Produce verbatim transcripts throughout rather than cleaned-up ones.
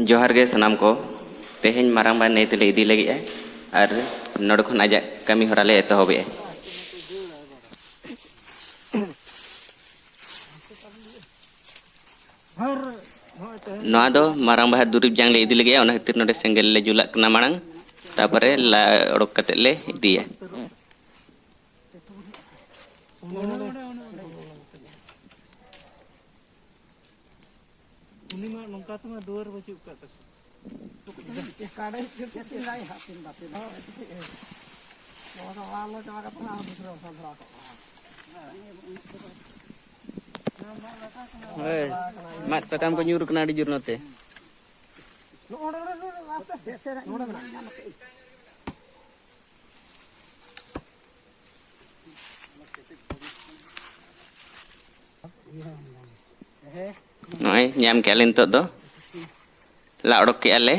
ᱡᱚᱦᱟᱨ ᱜᱮ ᱥᱟᱱᱟᱢ ᱠᱚ᱾ ᱛᱮᱦᱮᱧ ᱢᱟᱨᱟᱝᱵᱟ ᱱᱟᱹᱭ ᱛᱮᱞᱮ ᱤᱫᱤ ᱞᱟᱹᱜᱤᱫᱼᱟ ᱟᱨ ᱱᱚᱰᱮ ᱠᱷᱚᱱ ᱟᱡᱟᱜ ᱠᱟᱹᱢᱤ ᱦᱚᱨᱟ ᱞᱮ ᱮᱛᱚᱦᱚᱵᱮᱜᱼᱟ᱾ ᱱᱚᱣᱟ ᱫᱚ ᱢᱟᱨᱟᱝ ᱵᱟᱦᱟ ᱫᱩᱨᱤᱵᱽ ᱡᱟᱝ ᱞᱮ ᱤᱫᱤ ᱞᱟᱹᱜᱤᱫᱼᱟ, ᱚᱱᱟ ᱠᱷᱟᱹᱛᱤᱨ ᱱᱚᱰᱮ ᱥᱮᱸᱜᱮᱞ ᱞᱮ ᱡᱩᱞᱟᱜ ᱠᱟᱱᱟ ᱢᱟᱲᱟᱝ, ᱛᱟᱯᱚᱨᱮ ᱞᱟ ᱚᱰᱚᱠ ᱠᱟᱛᱮ ᱞᱮ ᱤᱫᱤᱭᱟ᱾ ᱩᱱᱤ ᱢᱟ ᱱᱚᱝᱠᱟ ᱛᱮᱢᱟ ᱫᱩᱣᱟᱹᱨ ᱵᱟᱹᱪᱩᱜ ᱟᱠᱟᱫ ᱛᱟᱠᱚ᱾ ᱠᱟᱰᱮᱡ ᱪᱮᱫ ᱪᱮᱫ ᱞᱟᱭ ᱦᱟᱯᱤᱱ ᱵᱟᱯᱤᱱ ᱦᱚᱸ ᱪᱮᱫ ᱮ᱾ ᱱᱚᱣᱟ ᱫᱚ ᱚᱲᱟᱜ ᱞᱚ ᱪᱟᱵᱟ ᱠᱟᱛᱮ ᱟᱨ ᱫᱩᱥᱨᱟ ᱵᱚᱥᱚᱨ ᱫᱷᱚᱨᱟᱣ ᱠᱚᱜ ᱠᱟᱱᱟ᱾ ᱦᱳᱭ, ᱢᱟᱫ ᱥᱟᱠᱟᱢ ᱠᱚ ᱧᱩᱨ ᱠᱟᱱᱟ ᱟᱹᱰᱤ ᱡᱳᱨ ᱱᱚᱛᱮ᱾ ᱱᱚᱜᱼᱚ ᱱᱚᱰᱮ, ᱱᱚᱰᱮ, ᱱᱚᱰᱮ, ᱟᱥᱛᱮ ᱟᱥᱛᱮ, ᱟᱥᱛᱮ, ᱱᱚᱰᱮ ᱢᱮᱱᱟᱜᱼᱟ᱾ ᱱᱚᱜᱼᱚᱭ ᱧᱟᱢ ᱠᱮᱜᱼᱟ ᱞᱮ ᱱᱤᱛᱚᱜ ᱫᱚ, ᱞᱟ ᱚᱰᱚᱠ ᱠᱮᱜᱼᱟ ᱞᱮ᱾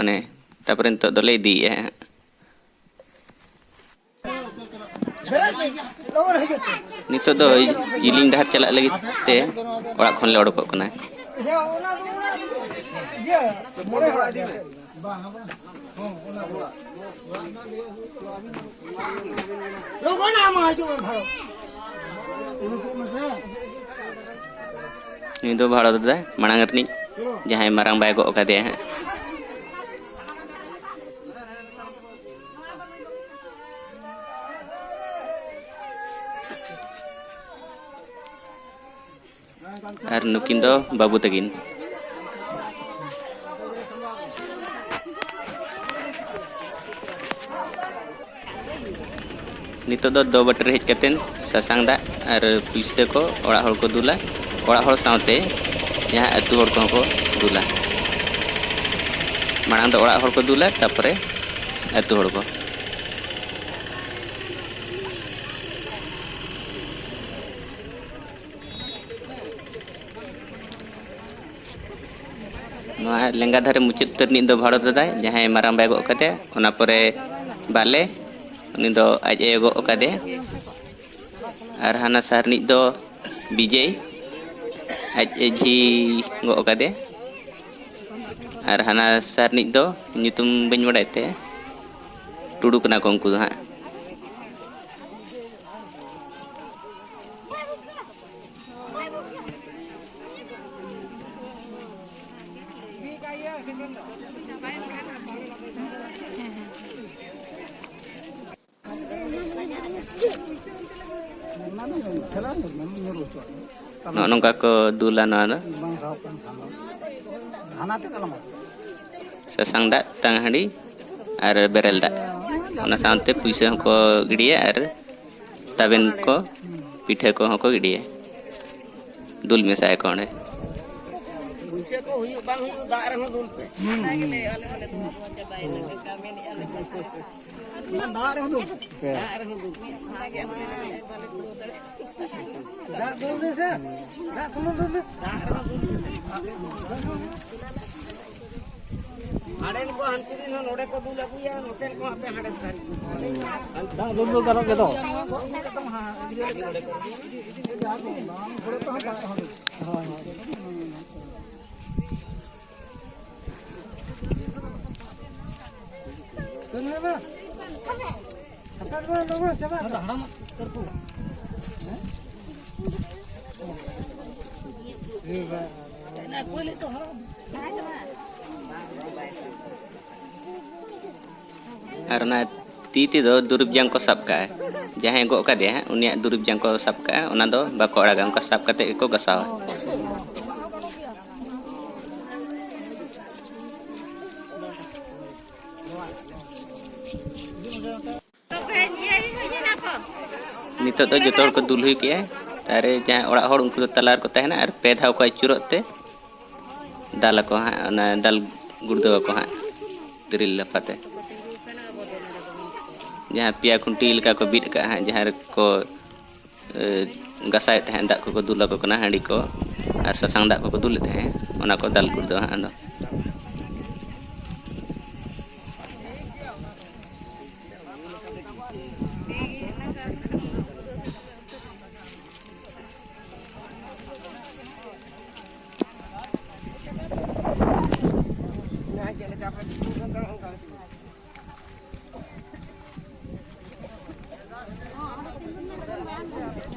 ᱚᱱᱮ ᱛᱟᱨᱯᱚᱨᱮ ᱱᱤᱛᱚᱜ ᱫᱚᱞᱮ ᱤᱫᱤᱭᱮᱜᱼᱟ ᱦᱟᱸᱜ᱾ ᱱᱤᱛᱚᱜ ᱫᱚ ᱡᱤᱞᱤᱧ ᱰᱟᱦᱟᱨ ᱪᱟᱞᱟᱜ ᱞᱟᱹᱜᱤᱫ ᱛᱮ ᱚᱲᱟᱜ ᱠᱷᱚᱱ ᱞᱮ ᱚᱰᱚᱠᱚᱜ ᱠᱟᱱᱟ᱾ ᱞᱚᱜᱚᱱ ᱟᱢ ᱦᱤᱡᱩᱜ ᱢᱮ ᱵᱷᱟᱲᱚ᱾ ᱱᱩᱭ ᱫᱚ ᱵᱷᱟᱲᱚ ᱫᱟᱫᱟ, ᱢᱟᱲᱟᱝ ᱨᱤᱱᱤᱡ ᱡᱟᱦᱟᱸᱭ ᱢᱟᱨᱟᱝ ᱵᱟᱭ ᱜᱚᱜ ᱠᱟᱫᱮᱭᱟ ᱦᱟᱸᱜ᱾ ᱟᱨ ᱱᱩᱠᱤᱱ ᱫᱚ ᱵᱟᱹᱵᱩ ᱛᱟᱹᱠᱤᱱ᱾ ᱱᱤᱛᱚᱜ ᱫᱚ ᱫᱚ ᱵᱟᱹᱴᱤ ᱨᱮ ᱦᱮᱡ ᱠᱟᱛᱮᱫ ᱥᱟᱥᱟᱝ ᱫᱟᱜ ᱟᱨ ᱯᱩᱭᱥᱟᱹ ᱠᱚ ᱚᱲᱟᱜ ᱦᱚᱲ ᱠᱚ ᱫᱩᱞᱟ᱾ ᱚᱲᱟᱜ ᱦᱚᱲ ᱥᱟᱶᱛᱮ ᱡᱟᱦᱟᱸ ᱟᱹᱛᱩ ᱦᱚᱲ ᱠᱚᱦᱚᱸ ᱠᱚ ᱫᱩᱞᱟ᱾ ᱢᱟᱲᱟᱝ ᱫᱚ ᱚᱲᱟᱜ ᱦᱚᱲ ᱠᱚ ᱫᱩᱞᱟ, ᱛᱟᱨᱯᱚᱨᱮ ᱟᱹᱛᱩ ᱦᱚᱲ ᱠᱚ᱾ ᱱᱚᱣᱟ ᱞᱮᱸᱜᱟ ᱫᱷᱟᱨᱮ ᱢᱩᱪᱟᱹᱫ ᱩᱛᱟᱹᱨ ᱨᱤᱱᱤᱡ ᱫᱚ ᱵᱷᱟᱲᱚ ᱫᱟᱫᱟᱭ, ᱡᱟᱦᱟᱸᱭ ᱢᱟᱨᱟᱝ ᱵᱟᱭ ᱜᱚᱜ ᱠᱟᱫᱮᱭᱟ᱾ ᱚᱱᱟ ᱯᱚᱨᱮ ᱵᱟᱞᱮ, ᱩᱱᱤ ᱫᱚ ᱟᱡ ᱟᱭᱳ ᱜᱚᱜ ᱠᱟᱫᱮᱭᱟ᱾ ᱟᱨ ᱦᱟᱱᱟ ᱥᱟᱦᱟ ᱨᱤᱱᱤᱡ ᱫᱚ ᱵᱤᱡᱚᱭ, ᱟᱡ ᱮ ᱡᱷᱤ ᱜᱚᱜ ᱠᱟᱫᱮ᱾ ᱟᱨ ᱦᱟᱱᱟ ᱥᱟᱦᱟ ᱨᱤᱱᱤᱡ ᱫᱚ ᱧᱩᱛᱩᱢ ᱵᱟᱹᱧ ᱵᱟᱲᱟᱭ ᱛᱮ, ᱴᱩᱰᱩ ᱠᱟᱱᱟ ᱠᱚ ᱩᱱᱠᱩ ᱫᱚ ᱦᱟᱸᱜ᱾ ᱱᱚᱜᱼᱚ ᱱᱚᱝᱠᱟ ᱠᱚ ᱫᱩᱞᱟ ᱱᱚᱣᱟ ᱫᱚ᱾ ᱥᱟᱥᱟᱝ ᱫᱟᱜ, ᱛᱟᱝᱦᱟᱺᱰᱤ ᱟᱨ ᱵᱮᱨᱮᱞ ᱫᱟᱜ, ᱚᱱᱟ ᱥᱟᱶᱛᱮ ᱯᱩᱭᱥᱟᱹ ᱦᱚᱸᱠᱚ ᱜᱤᱰᱤᱭᱟ ᱟᱨ ᱛᱟᱵᱮᱱ ᱠᱚ, ᱯᱤᱴᱷᱟᱹ ᱠᱚᱦᱚᱸ ᱠᱚ ᱜᱤᱰᱤᱭᱟ, ᱫᱩᱞ ᱢᱮᱥᱟᱭᱟᱠᱚ ᱚᱸᱰᱮ᱾ ᱯᱩᱭᱥᱟᱹ ᱠᱚ ᱦᱩᱭᱩᱜ ᱵᱟᱝ ᱦᱩᱭᱩᱜ, ᱫᱟᱜ ᱨᱮᱦᱚᱸ ᱫᱩᱞ ᱯᱮ᱾ ᱫᱟᱜ ᱨᱮᱦᱚᱸ ᱫᱩᱞ ᱯᱮ᱾ ᱫᱟᱜ ᱨᱮᱦᱚᱸ ᱫᱩᱞ ᱯᱮ᱾ ᱫᱟᱜ ᱫᱩᱞ ᱢᱮᱥᱮ᱾ ᱫᱟᱜ ᱥᱩᱱᱩᱢ ᱫᱩᱞ ᱢᱮ᱾ ᱫᱟᱜ ᱨᱮᱦᱚᱸ ᱫᱩᱞ ᱯᱮ᱾ ᱦᱟᱸᱰᱮᱱ ᱠᱚ ᱦᱟᱱᱛᱮ ᱨᱮᱱ ᱦᱚᱸ ᱱᱚᱰᱮ ᱠᱚ ᱫᱩᱞ ᱟᱹᱜᱩᱭᱟ, ᱱᱚᱛᱮᱱ ᱠᱚ ᱦᱟᱯᱮ ᱦᱟᱸᱰᱮ ᱫᱷᱟᱹᱨᱤᱡ ᱠᱚ ᱫᱩᱞᱟ᱾ ᱫᱟᱜ ᱫᱩᱞ ᱫᱚ ᱜᱟᱱᱚᱜ ᱜᱮᱫᱚ᱾ ᱟᱨ ᱚᱱᱟ ᱛᱤ ᱛᱮᱫᱚ ᱫᱩᱨᱤᱵ ᱡᱟᱝ ᱠᱚ ᱥᱟᱵ ᱠᱟᱜᱼᱟ᱾ ᱡᱟᱦᱟᱸᱭ ᱜᱚᱜ ᱠᱟᱫᱮᱭᱟ ᱦᱟᱸᱜ, ᱩᱱᱤᱭᱟᱜ ᱫᱩᱨᱤᱵ ᱡᱟᱝ ᱠᱚ ᱥᱟᱵ ᱠᱟᱜᱼᱟ, ᱚᱱᱟ ᱫᱚ ᱵᱟᱠᱚ ᱟᱲᱟᱜᱟ, ᱚᱱᱠᱟ ᱥᱟᱵ ᱠᱟᱛᱮ ᱜᱮᱠᱚ ᱜᱟᱥᱟᱣᱟ᱾ ᱱᱤᱛᱚᱜ ᱫᱚ ᱡᱚᱛᱚ ᱦᱚᱲ ᱠᱚ ᱫᱩᱞ ᱦᱩᱭ ᱠᱮᱜᱼᱟ᱾ ᱛᱟᱨᱮ ᱡᱟᱦᱟᱸᱭ ᱚᱲᱟᱜ ᱦᱚᱲ, ᱩᱱᱠᱩ ᱫᱚ ᱛᱟᱞᱟ ᱨᱮᱠᱚ ᱛᱟᱦᱮᱱᱟ ᱟᱨ ᱯᱮ ᱫᱷᱟᱣ ᱠᱚ ᱟᱹᱪᱩᱨᱚᱜ ᱛᱮ ᱫᱟᱞ ᱟᱠᱚ ᱦᱟᱸᱜ, ᱚᱱᱟ ᱫᱟᱞ ᱜᱩᱲᱫᱟᱹᱣ ᱟᱠᱚ ᱦᱟᱸᱜ ᱛᱤᱨᱤᱞ ᱞᱟᱯᱷᱟ ᱛᱮ᱾ ᱡᱟᱦᱟᱸ ᱯᱮᱭᱟ ᱠᱷᱩᱱᱴᱤ ᱞᱮᱠᱟ ᱠᱚ ᱵᱤᱫ ᱟᱠᱟᱫᱼᱟ ᱦᱟᱸᱜ, ᱡᱟᱦᱟᱸ ᱨᱮᱠᱚ, ᱮ, ᱜᱟᱥᱟᱭᱮᱫ ᱛᱟᱦᱮᱸᱫ, ᱫᱟᱜ ᱠᱚᱠᱚ ᱫᱩᱞ ᱟᱠᱚ ᱠᱟᱱᱟ, ᱦᱟᱺᱰᱤ ᱠᱚ ᱟᱨ ᱥᱟᱥᱟᱝ ᱫᱟᱜ ᱠᱚᱠᱚ ᱫᱩᱞᱮᱫ ᱛᱟᱦᱮᱸᱫ, ᱚᱱᱟ ᱠᱚ ᱫᱟᱞ ᱜᱩᱲᱫᱟᱹᱣ ᱦᱟᱸᱜ ᱟᱫᱚ᱾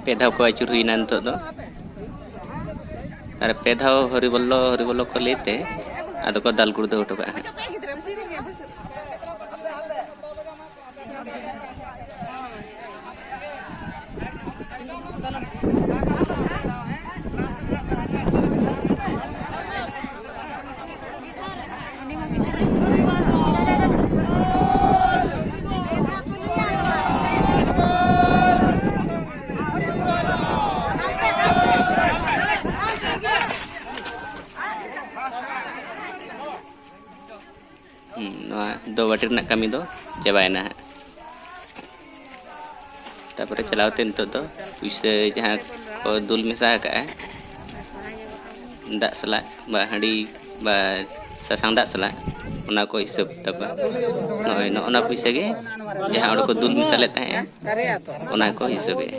ᱯᱮ ᱫᱷᱟᱣ ᱠᱚ ᱟᱹᱪᱩᱨ ᱦᱩᱭᱱᱟ ᱱᱤᱛᱚᱜ ᱫᱚ᱾ ᱟᱨ ᱯᱮ ᱫᱷᱟᱣ ᱦᱚᱨᱤᱵᱚᱞᱞᱚ ᱦᱚᱨᱤᱵᱚᱞᱞᱚ ᱠᱚ ᱞᱟᱹᱭ ᱛᱮ ᱟᱫᱚ ᱠᱚ ᱫᱟᱞ ᱜᱩᱲᱫᱷᱟᱹᱣ ᱦᱚᱴᱚ ᱠᱟᱜᱼᱟ ᱦᱟᱸᱜ᱾ ᱦᱩᱸ, ᱱᱚᱣᱟ ᱫᱚ ᱵᱟᱹᱴᱤ ᱨᱮᱱᱟᱜ ᱠᱟᱹᱢᱤ ᱫᱚ ᱪᱟᱵᱟᱭᱮᱱᱟ ᱦᱟᱸᱜ᱾ ᱛᱟᱯᱚᱨᱮ ᱪᱟᱞᱟᱣ ᱛᱮ ᱱᱤᱛᱚᱜ ᱫᱚ ᱯᱩᱭᱥᱟᱹ ᱡᱟᱦᱟᱸ ᱠᱚ ᱫᱩᱞ ᱢᱮᱥᱟ ᱟᱠᱟᱜᱼᱟ ᱫᱟᱜ ᱥᱟᱞᱟᱜ ᱵᱟ ᱦᱟᱺᱰᱤ ᱵᱟ ᱥᱟᱥᱟᱝ ᱫᱟᱜ ᱥᱟᱞᱟᱜ, ᱚᱱᱟ ᱠᱚ ᱦᱤᱥᱟᱹᱵ ᱛᱟᱠᱚᱣᱟ᱾ ᱱᱚᱜᱼᱚᱭ ᱱᱚᱜᱼᱚ ᱱᱟ ᱯᱩᱭᱥᱟᱹ ᱜᱮ ᱡᱟᱦᱟᱸ ᱚᱸᱰᱮ ᱠᱚ ᱫᱩᱞ ᱢᱮᱥᱟ ᱞᱮᱫ ᱛᱟᱦᱮᱸᱜᱼᱟ, ᱚᱱᱟ ᱠᱚ ᱦᱤᱥᱟᱹᱵᱮᱜᱼᱟ᱾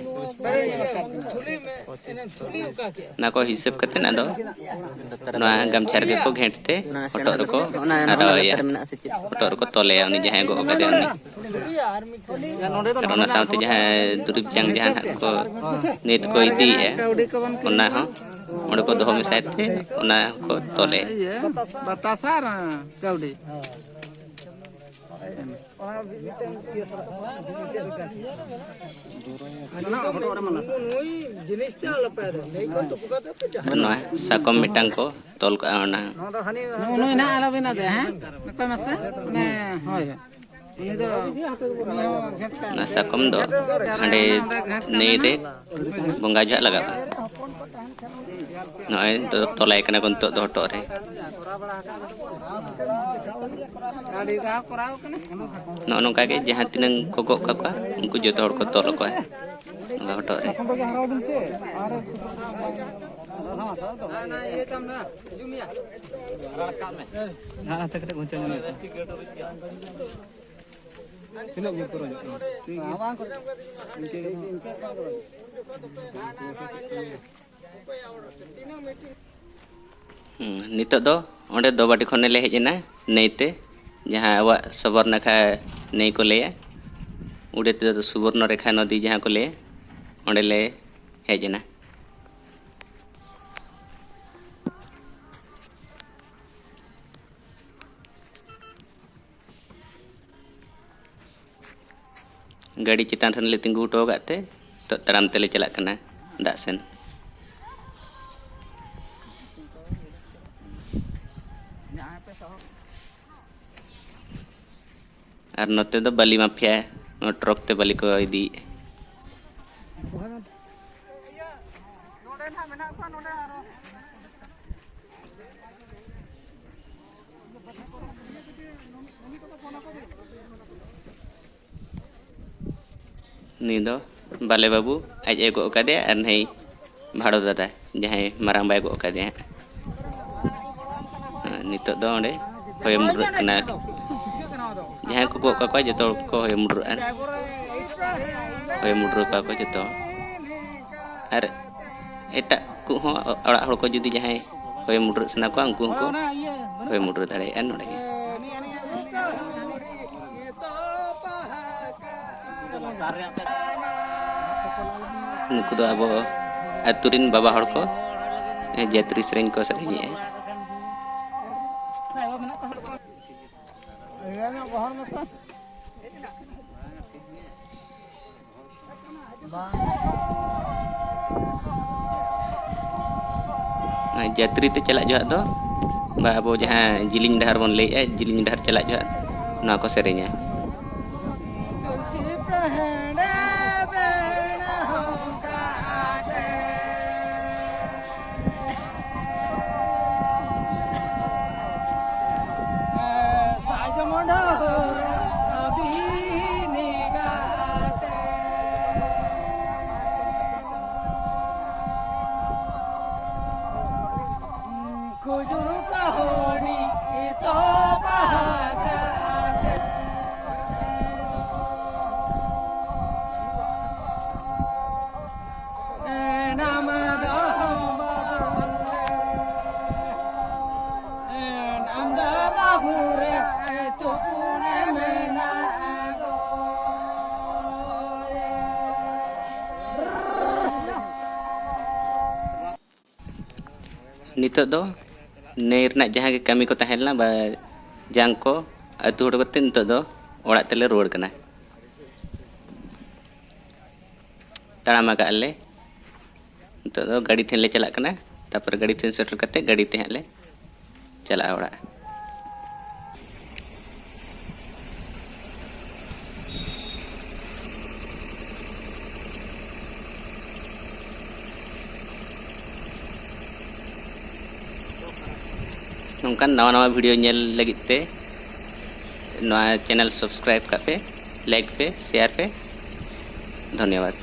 ᱚᱱᱟ ᱠᱚ ᱦᱤᱥᱟᱹᱵ ᱠᱟᱛᱮ ᱟᱫᱚ ᱱᱚᱣᱟ ᱜᱟᱢᱪᱷᱟ ᱨᱮᱜᱮ ᱠᱚ ᱜᱷᱮᱸᱴ ᱛᱮ ᱦᱚᱴᱚᱜ ᱨᱮᱠᱚ ᱟᱨᱟᱣᱮᱭᱟ, ᱦᱚᱴᱚᱜ ᱨᱮᱠᱚ ᱛᱚᱞᱮᱭᱟ ᱩᱱᱤ ᱡᱟᱦᱟᱸᱭ ᱜᱚᱜ ᱠᱟᱫᱮᱭᱟ ᱩᱱᱤ᱾ ᱟᱨ ᱚᱱᱟ ᱥᱟᱶᱛᱮ ᱡᱟᱦᱟᱸ ᱫᱩᱨᱤᱵᱽ ᱡᱟᱝ ᱡᱟᱦᱟᱸ ᱱᱟᱜ ᱠᱚ ᱱᱤᱛ ᱠᱚ ᱤᱫᱤᱭᱮᱫᱼᱟ, ᱚᱱᱟ ᱦᱚᱸ ᱚᱸᱰᱮ ᱠᱚ ᱫᱚᱦᱚ ᱢᱮᱥᱟᱭ ᱛᱮ ᱚᱱᱟ ᱦᱚᱸᱠᱚ ᱛᱚᱞᱮᱫᱼᱟ᱾ ᱤᱭᱟᱹ, ᱵᱟᱛᱟᱥᱟ ᱟᱨ ᱠᱟᱹᱣᱰᱤ᱾ ᱚᱱᱟ ᱢᱤᱫᱴᱮᱱ ᱤᱭᱟᱹ ᱥᱟᱞᱟᱜ ᱢᱤᱫᱴᱮᱱ ᱞᱮᱠᱟ᱾ ᱟᱫᱚ ᱱᱟᱜ ᱦᱚᱴᱚᱜ ᱨᱮ ᱢᱟ ᱞᱟᱜᱟᱜᱼᱟ᱾ ᱱᱩᱭ ᱡᱤᱱᱤᱥ ᱴᱟᱜ ᱟᱞᱚᱯᱮ ᱟᱫᱟ, ᱱᱩᱭ ᱠᱷᱚᱱ ᱛᱩᱯᱩ ᱠᱟᱛᱮ ᱯᱮ ᱡᱟᱦᱟᱸ ᱱᱚᱣᱟ ᱥᱟᱠᱚᱢ ᱢᱤᱫᱴᱟᱝ ᱠᱚ ᱛᱚᱞ ᱠᱟᱜᱼᱟ ᱚᱱᱟ᱾ ᱱᱚᱣᱟ ᱫᱚ ᱦᱟᱹᱱᱤ ᱱᱩᱭ ᱱᱟᱜ ᱟᱞᱚᱵᱤᱱ ᱟᱫᱮᱭᱟ, ᱦᱮᱸ? ᱚᱠᱚᱭ ᱢᱟᱥᱮ? ᱚᱱᱮ, ᱦᱳᱭ, ᱦᱳᱭ᱾ ᱩᱱᱤ ᱫᱚ, ᱩᱱᱤ ᱦᱚᱸ ᱜᱷᱮᱴ ᱠᱟᱜ ᱚᱱᱟ ᱥᱟᱠᱚᱢ ᱫᱚ ᱚᱸᱰᱮ ᱦᱟᱸᱰᱮ ᱜᱷᱮᱴ ᱠᱟᱜ ᱱᱟᱹᱭ ᱨᱮ ᱢᱮᱱᱟᱜᱼᱟ, ᱚᱸᱰᱮ ᱜᱷᱮᱴ ᱠᱟᱜ ᱵᱚᱸᱜᱟ ᱡᱚᱦᱟᱜ ᱞᱟᱜᱟᱜᱼᱟ᱾ ᱱᱚᱜᱼᱚᱭ ᱫᱚ ᱛᱚᱞᱟᱭ ᱠᱟᱱᱟ ᱠᱚ ᱱᱤᱛᱚᱜ ᱫᱚ ᱦᱚᱴᱚᱜ ᱨᱮ᱾ ᱟᱹᱰᱤ ᱫᱷᱟᱣ ᱠᱚᱨᱟᱣ ᱠᱟᱱᱟ᱾ ᱱᱚᱜᱼᱚ ᱱᱚᱝᱠᱟ ᱜᱮ ᱡᱟᱦᱟᱸ ᱛᱤᱱᱟᱹᱝ ᱠᱚ ᱜᱚᱜ ᱠᱟᱠᱚᱣᱟ, ᱩᱱᱠᱩ ᱡᱚᱛᱚ ᱦᱚᱲ ᱠᱚ ᱛᱚᱞ ᱟᱠᱚᱣᱟ ᱱᱚᱝᱠᱟ ᱦᱚᱴᱚᱜ ᱨᱮ᱾ ᱦᱟᱱᱛᱮ ᱠᱟᱹᱴᱤᱡ ᱜᱷᱩᱱᱴᱟᱹ ᱧᱚᱜ ᱦᱩᱭᱩᱜᱼᱟ᱾ ᱛᱤᱱᱟᱹᱜ ᱡᱳᱨ ᱠᱚ ᱨᱚᱡᱚᱜ ᱠᱟᱱᱟ? ᱴᱷᱤᱠ ᱜᱮᱭᱟ᱾ ᱤᱱᱠᱟᱹ ᱜᱮ ᱱᱟᱦᱟᱜ᱾ ᱦᱩᱸ, ᱱᱤᱛᱚᱜ ᱫᱚ ᱚᱸᱰᱮ ᱫᱚᱵᱟᱴᱤ ᱠᱷᱚᱱ ᱞᱮ ᱦᱮᱡ ᱮᱱᱟ ᱱᱟᱹᱭ ᱛᱮ, ᱡᱟᱦᱟᱸ ᱟᱵᱚᱣᱟᱜ ᱥᱚᱵᱚᱨ ᱱᱟᱠᱷᱟ ᱱᱟᱹᱭ ᱠᱚ ᱞᱟᱹᱭᱟ, ᱩᱲᱤᱭᱟ ᱛᱮᱫᱚ ᱥᱩᱵᱚᱨᱱᱚ ᱨᱮᱠᱷᱟ ᱱᱚᱫᱤ ᱡᱟᱦᱟᱸ ᱠᱚ ᱞᱟᱹᱭᱟ, ᱚᱸᱰᱮ ᱞᱮ ᱦᱮᱡ ᱮᱱᱟ᱾ ᱜᱟᱹᱰᱤ ᱪᱮᱛᱟᱱ ᱨᱮᱞᱮ ᱛᱤᱸᱜᱩ ᱦᱚᱴᱚ ᱟᱠᱟᱫ ᱛᱮ ᱱᱤᱛᱚᱜ ᱛᱟᱲᱟᱢ ᱛᱮᱞᱮ ᱪᱟᱞᱟᱜ ᱠᱟᱱᱟ ᱫᱟᱜ ᱥᱮᱱ᱾ ᱟᱨ ᱱᱚᱛᱮ ᱫᱚ ᱵᱟᱹᱞᱤ ᱢᱟᱯᱷᱤᱭᱟ, ᱱᱚᱣᱟ ᱴᱨᱚᱠ ᱛᱮ ᱵᱟᱹᱞᱤ ᱠᱚ ᱤᱫᱤᱭᱮᱫᱼᱟ᱾ ᱱᱩᱭ ᱫᱚ ᱵᱟᱞᱮ ᱵᱟᱹᱵᱩ ᱟᱡ ᱮ ᱜᱚᱜ ᱠᱟᱫᱮᱭᱟ, ᱟᱨ ᱱᱟᱹᱭ ᱵᱷᱟᱲᱚ ᱫᱟᱫᱟ ᱡᱟᱦᱟᱸᱭ ᱢᱟᱨᱟᱝ ᱵᱟᱭ ᱜᱚᱜ ᱠᱟᱫᱮᱭᱟ ᱦᱟᱸᱜ᱾ ᱦᱮᱸ, ᱱᱤᱛᱚᱜ ᱫᱚ ᱚᱸᱰᱮ ᱦᱚᱭᱚ ᱢᱩᱰᱨᱟᱹᱜ ᱠᱟᱱᱟ᱾ ᱡᱟᱦᱟᱸᱭ ᱠᱚ ᱜᱚᱜ ᱠᱟᱠᱚᱣᱟ ᱡᱚᱛᱚ ᱦᱚᱲ ᱠᱚ ᱦᱚᱭᱚ ᱢᱩᱰᱨᱟᱹᱜᱼᱟ᱾ ᱦᱚᱭᱚ ᱢᱩᱰᱨᱟᱹ ᱠᱚᱣᱟ ᱠᱚ ᱡᱚᱛᱚ ᱦᱚᱲ᱾ ᱟᱨ ᱮᱴᱟᱜ ᱠᱚᱦᱚᱸ ᱚᱲᱟᱜ ᱦᱚᱲ ᱠᱚ ᱡᱩᱫᱤ ᱡᱟᱦᱟᱸᱭ ᱦᱚᱭᱚ ᱢᱩᱰᱨᱟᱹᱜ ᱥᱟᱱᱟ ᱠᱚᱣᱟ, ᱩᱱᱠᱩ ᱦᱚᱸᱠᱚ ᱦᱚᱭᱚ ᱢᱩᱰᱨᱟᱹ ᱫᱟᱲᱮᱭᱟᱜᱼᱟ ᱱᱚᱰᱮ ᱜᱮ᱾ ᱱᱩᱠᱩ ᱫᱚ ᱟᱵᱚ ᱟᱹᱛᱩ ᱨᱮᱱ ᱵᱟᱵᱟ ᱦᱚᱲ ᱠᱚ ᱡᱟᱹᱛᱨᱤ ᱥᱮᱨᱮᱧ ᱠᱚ ᱥᱮᱨᱮᱧᱮᱜᱼᱟ᱾ ᱡᱟᱹᱛᱨᱤ ᱛᱮ ᱪᱟᱞᱟᱜ ᱡᱚᱦᱚᱜ ᱫᱚ, ᱵᱟ ᱟᱵᱚ ᱡᱟᱦᱟᱸ ᱡᱤᱞᱤᱧ ᱰᱟᱦᱟᱨ ᱵᱚᱱ ᱞᱟᱹᱭᱮᱜᱼᱟ, ᱡᱤᱞᱤᱧ ᱰᱟᱦᱟᱨ ᱪᱟᱞᱟᱜ ᱡᱚᱦᱚᱜ ᱱᱚᱣᱟ ᱠᱚ ᱥᱮᱨᱮᱧᱟ᱾ ᱱᱤᱛᱚᱜ ᱫᱚ ᱱᱟᱹᱭ ᱨᱮᱱᱟᱜ ᱡᱟᱦᱟᱸ ᱜᱮ ᱠᱟᱹᱢᱤ ᱠᱚ ᱛᱟᱦᱮᱸ ᱞᱮᱱᱟ ᱵᱟ ᱡᱟᱝ ᱠᱚ ᱟᱹᱛᱩ ᱦᱚᱲ ᱠᱟᱛᱮ ᱱᱤᱛᱚᱜ ᱫᱚ ᱚᱲᱟᱜ ᱛᱮᱞᱮ ᱨᱩᱣᱟᱹᱲ ᱠᱟᱱᱟ᱾ ᱛᱟᱲᱟᱢ ᱟᱠᱟᱫ ᱞᱮ᱾ ᱱᱤᱛᱚᱜ ᱫᱚ ᱜᱟᱹᱰᱤ ᱴᱷᱮᱱ ᱞᱮ ᱪᱟᱞᱟᱜ ᱠᱟᱱᱟ᱾ ᱛᱟᱨᱯᱚᱨᱮ ᱜᱟᱹᱰᱤ ᱴᱷᱮᱱ ᱥᱮᱴᱮᱨ ᱠᱟᱛᱮ ᱜᱟᱹᱰᱤ ᱛᱮ ᱦᱟᱸᱜ ᱞᱮ ᱪᱟᱞᱟᱜᱼᱟ ᱚᱲᱟᱜ᱾ ᱱᱚᱝᱠᱟᱱ ᱱᱟᱣᱟ ᱱᱟᱣᱟ video ᱧᱮᱞ ᱞᱟᱹᱜᱤᱫ ᱛᱮ ᱱᱚᱣᱟ channel subscribe ᱠᱟᱜ ᱯᱮ, like ᱯᱮ, share ᱯᱮ᱾ ᱫᱷᱚᱱᱭᱚᱵᱟᱫ᱾